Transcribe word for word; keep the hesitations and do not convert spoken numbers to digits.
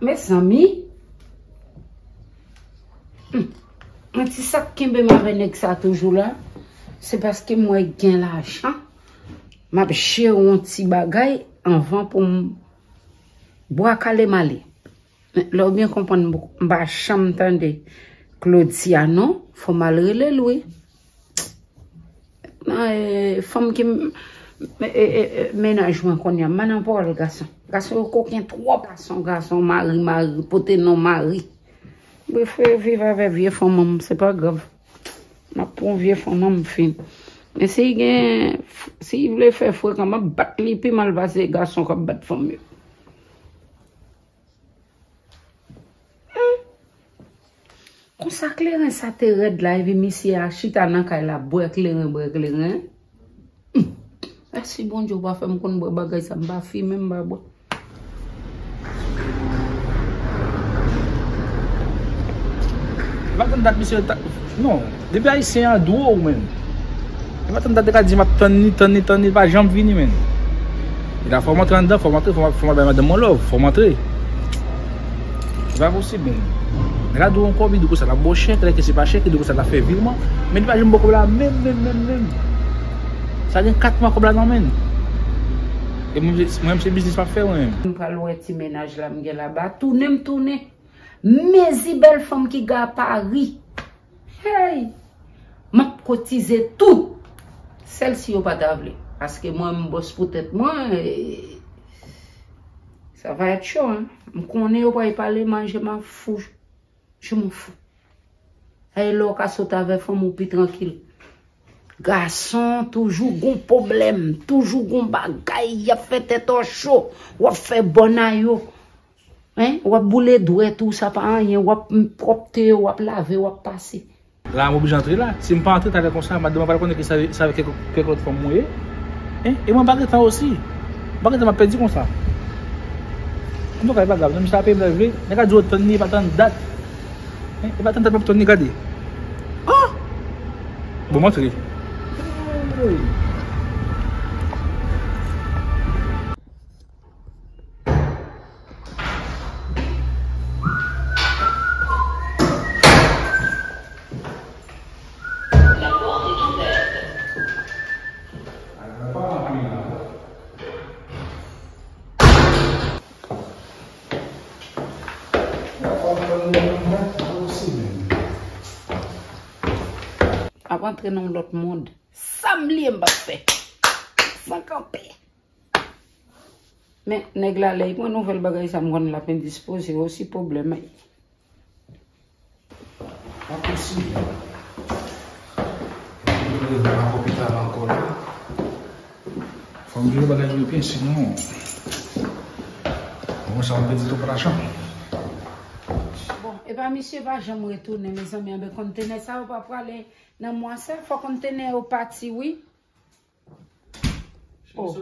Mezanmi, hmm, yon ti sa k kenbe m avè nèg sa toujou la, se paske m wè gen lajan, m ap jere yon ti bagay anvan pou m bwa kale m ale. Lè w byen konprann, m pa janm tande Claudia non, fò m al rele l wi. Nan, e, fanm ki m-, e, e, e, mennaj mwen kounye a, m pa nan pawòl gason. Gason yo koken twòp. Gason, gason, mari, mari, pote non mari. M prefere viv avè vye fanm an m, se pa grav. M ap pran vye fanm an m fin. Men si gen, si vle fè frekan, m ap bat li pi mal pase gason k ap bat fanm yo. Hmm. Konsa kleren sa te rèd la, epi misye a chita nan kay la, bwè kleren, bwè kleren. Hmm. Mèsi Bondye, ou pa fè m konn bwè bagay sa, m pa fimen, m pa bwè. Ou pa konn dat misye ta-, non, depi ayisyen an dwo ou menm. E pa tann dat li ka di m ap tann li, tann li, tann li, li pa janm vini, menn. E la fò m antre anndan, fò m antre, fò m, fò m al bay madanm mwen love, fò m antre. Se pa posib, menn. Nèg la di w yon kòb, li di w konsa l ap ba w chèk, lè ke se pa chèk, li di w konsa l ap fè virman. Men li pa janm ba w kòb la menm, menm, menm, menm. Sa gen kat mwa kòb la nan men l. E mwen, mwen menm se biznis m ap fè, mwen menm. M pral wè ti mennaj la m gen laba. Tounen m tounen. Mezi bèl fanm ki gen Paris. Hey! M ap kotize tout. Sèl si yo pa ta vle. Paske mwen, m bòs pou tèt mwen, e, ça va être chaud, hein. M konnen yo pral pale, manje, m a fou. Je m'en fous. E lè w ka sot avè fanm ou pi trankil. Gason toujou gon pwoblèm, toujou gon bagay, y ap fè tèt ou cho, w ap fè bòn a yo. Hein? W ap boule dwèt ou, sa pa anyen, w ap pwòpte yo, w ap lave, w ap pase. La, m oblije antre la. Si m pa antre talè konsa, madanm mwen pral konnen ke se avèk, se avèk kèk, kèk lòt fanm mwen ye. Hein? E mwen pa gentan osi. M pa gentan m ap pèdi konsa. Antouka, e pa grav. Non, misye ap peye m lè l vle. Nèg la di w tann li, e pa tann dat. Hein? E pa tann dat m ap tann li, gade. Oh! Bon, m antre. Ap antre nan yon lòt mond. Sa m bliye m p ap fè. San kanpe. Men, nèg la, lè l pran nouvèl bagay sa, m konn l ap endispoze osi, pwoblèm. Pa posib. Mwen nan lopital ankò la. Fò m jere bagay yo byen, sinon, mwen sa m pèdi twòp lajan. Bon, epa misye pa janm retounen, mezanmi, anben kontenè sa yo pa prale nan mwa sa, fò kontenè yo pati, wi. Oh.